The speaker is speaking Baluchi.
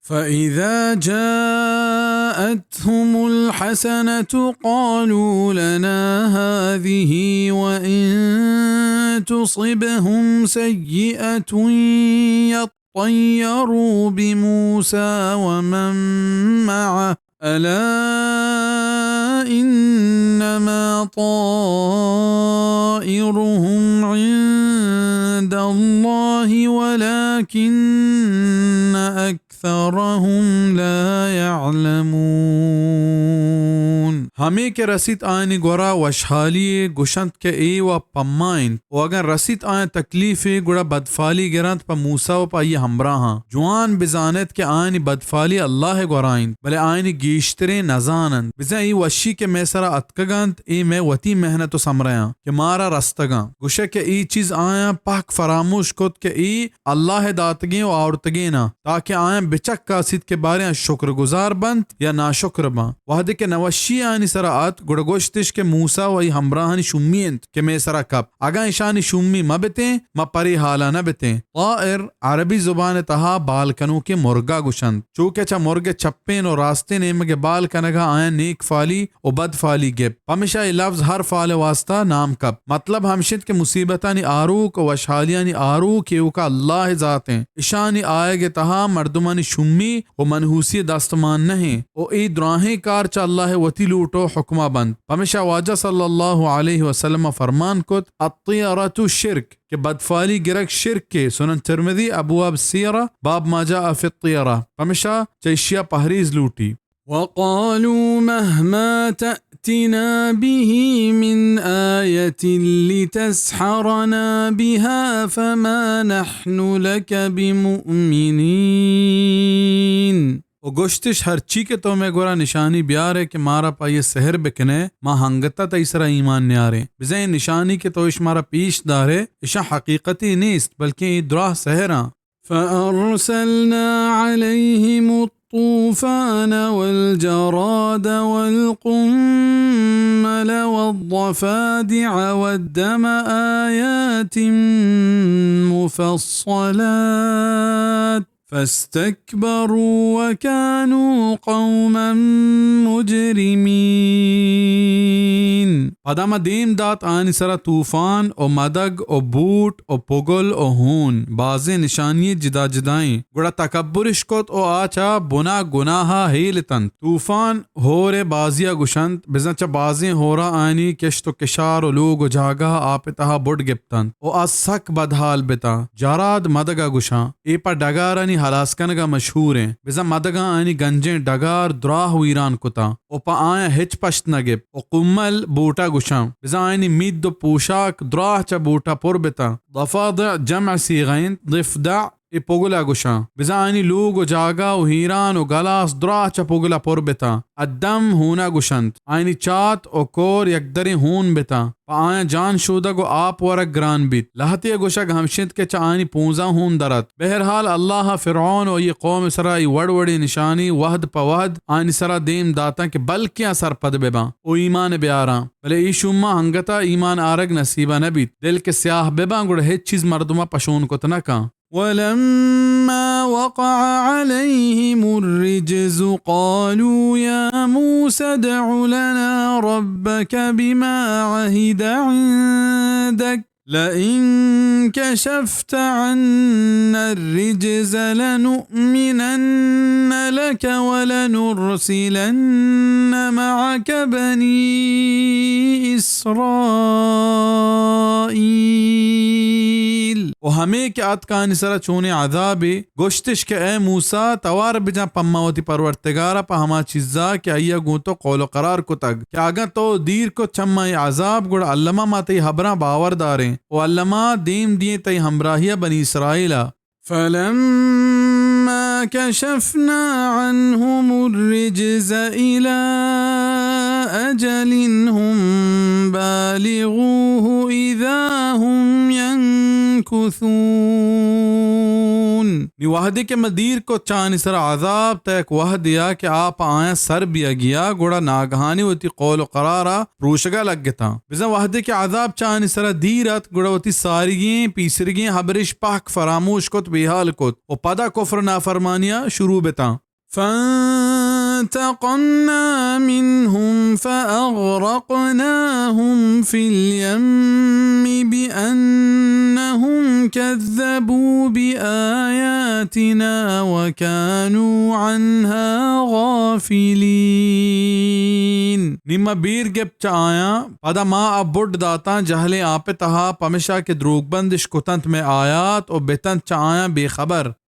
فإذا جاءتهم الحسنة قالوا لنا هذه وإن تصبهم سيئة يطيروا بموسى ومن معه ألا إنما طائرهم عند الله ولكن أكثرهم لا يعلمون۔ ہمے کہ رسیت آیانی گورا وشحالی، گوشنت کہ اے و پما انت، و اگن رسیت آیان تکلیفے، گڑا بدفالی گرنت پہ موسی و پہ آئی ہمراہاں۔ جوان بزانیت کہ آیانی بدفالی اللہ گورا انت، بلے آیانی گیشتریں نزاننت۔ بزاں اے وشی کہ مئے سرا اتکگنت، اے مئے وتی محنت و ثمرہاں کہ مارا رستگاں۔ گوشئے کہ اے چیز آیاں پہک فراموش کت کہ اے اللہ داتگیں و آورتگیناں، تاکہ آیاں بچکاسیت کہ باریں شکرگزار بنت یا ناشکر باں۔ وہدے کہ نوشی آیانی سرا اتک، گڑا گوشتش کہ موسی و آئی ہمراہانی شومی انت کہ مئے سرا کپت۔ اگاں اشانی شومی مہ بتیں، ما پرے حالا نہ بتیں۔ طائر عربی زبان تہا بال کنوکیں مرگا گوشنت، چو کہ چہ مرگ چپین و راستین نیمگ بال کنگا آیاں نیک فالی و بد فالی گپت۔ پمشا اے لفظ ہر فال واسطہ نام کپت۔ مطلب ہمش انت کہ مصیبتانی آروک و وشحالیانی آروک ایوکا اللہ ذات انت۔ اشانی آیگ تہا مردمانی شومی و منحوسی دست مان نہ انت و اے دراہیں کار چہ اللہ وتی لوٹ و حکما بنت۔ پمشا واجہ صلی اللہ علیہ وسلم فرمان کت، الطیرۃ شرک، کہ بدفالی گرگ شرکے۔ سنن ترمذی، ابواب سیرہ، باب ما جاء فی الطیرہ۔ پمشا چہ اشیا پہریز لوٹی۔ وقالوا مهما تأتنا به من آية لتسحرنا بها فما نحن لك بمؤمنين۔ و گوشتش، ہرچی کہ تو مئے گورا نشانی بیارئے کہ مارا پہ آئی سحر بکنئے، ما ہنگتا تئی سرا ایمان نیاریں۔ بزاں اے نشانی کہ تو اش مارا پیش دارئے، اشاں حقیقتے نیست، بلکیں اے دراہ سحراں۔ فأرسلنا عليهم الطوفان والجراد والقمل والضفادع والدم آيات مفصلات فاستكبروا وكانوا قوما مجرمين۔ پدا ما دیم دات آیانی سرا طوفان و مدگ و بوٹ و پگل و ہون، بازیں نشانی جدا جدائیں۔ گڑا تکبرش کت و آ چہ بنا گناہا ہیل اتنت۔ طوفان ہورئے بازیا گوشنت، بزاں چہ بازیں ہورا آیانی کشت و کشار و لوگ و جاگہ آپ تہا بڈ گپتنت و آ سک بدحال بتاں۔ جراد مدگا گوشاں، اے پہ ڈگارانی ہلاس کنگا مشہور انت۔ بزاں مدگاں آیانی گنجیں ڈگار دراہ ویران کتاں و پہ آیاں ہچ پشت نہ گپت۔ و قمل بوٹا گوشاں، بزاں آیانی مید و پوشاک دراہ چہ بوٹا پر بتاں۔ ضفادع جمع صیغہ انت، ضفدع اے پگلا گوشاں۔ بزاں آیانی لوگ و جاگہ و ہیران و گلاس دراہ چہ پگلا پر بتاں۔ الدم ہونا گوشنت۔ آیانی چات و کور یکدریں ہون بتاں۔ پہ آیاں جان شودگ و آپ ورگ گران بیت۔ لہتے گوشگ ہمش انت کہ چہ آیانی پونزاں ہون در ات۔ بہرحال، اللہ ء فرعون و آئی قوم ء سرا اے وڑ وڑیں نشانی وہد پہ وہد آیانی سرا دیم داتاں کہ بلکیں آ سرپد بہ باں و ایمان بیاراں۔ بلے اے شوماں انگتا ایمان آرگ نصیبا نہ بیت۔ دل کہ سیاہ بہ باں، گڑا ہچ چیز مردما پشون کت نہ کن۔ ولما وقع عليهم الرجز قالوا يا موسى ادع لنا ربك بما عهد عندك لئن كشفت عنا الرجز لنؤمنن لك ولنرسلن معك بني إسرائيل۔ و ہمے کہ آتکانی سرا چونیں عذابے، گوشتش کہ اے موسی، توار بجن پہ ما وتی پرورتگارا پہ ہما چیزا کہ آئیا گوں تو قول و قرار کتگ، کہ اگاں تو دیر کت چہ ما اے عذاب، گڑا الما ما تئی ہبراں باور داریں و الما دیم دییں تئی ہمراہیا بنی اسرائیلا۔ فلما كشفنا عنهم الرجز إلى أجل هم بالغوه إذا هم ينكثون۔ نی وہدے کہ ما دیر کت چہ آنی سرا عذاب تا یک وہدے ءَ کہ آ پہ آیاں سر بیگی ءَ، گڑا ناگہانی وتی قول و قرار ءَ پروشگ ءَ لگتاں۔ بزاں وہدے کہ عذاب چہ آنی سرا دیر ات، گڑا وتی ساریگیں پیسریگیں ہبرش پہک فراموش کت، بے حال کت و پدا کفر و نافرمانی ءَ شروع بتاں۔ فانتقمنا منهم فأغرقناهم في اليم بأنهم كذبوا بآياتنا وكانوا عنها غافلين۔ نی ما بیر گپت چہ آیاں، پدا ما آ بڈ داتاں جہلیں آپ ءِ تہا، پمشا کہ دروگبندش کتنت مئے آیات و بتنت چہ آیاں بے خبر۔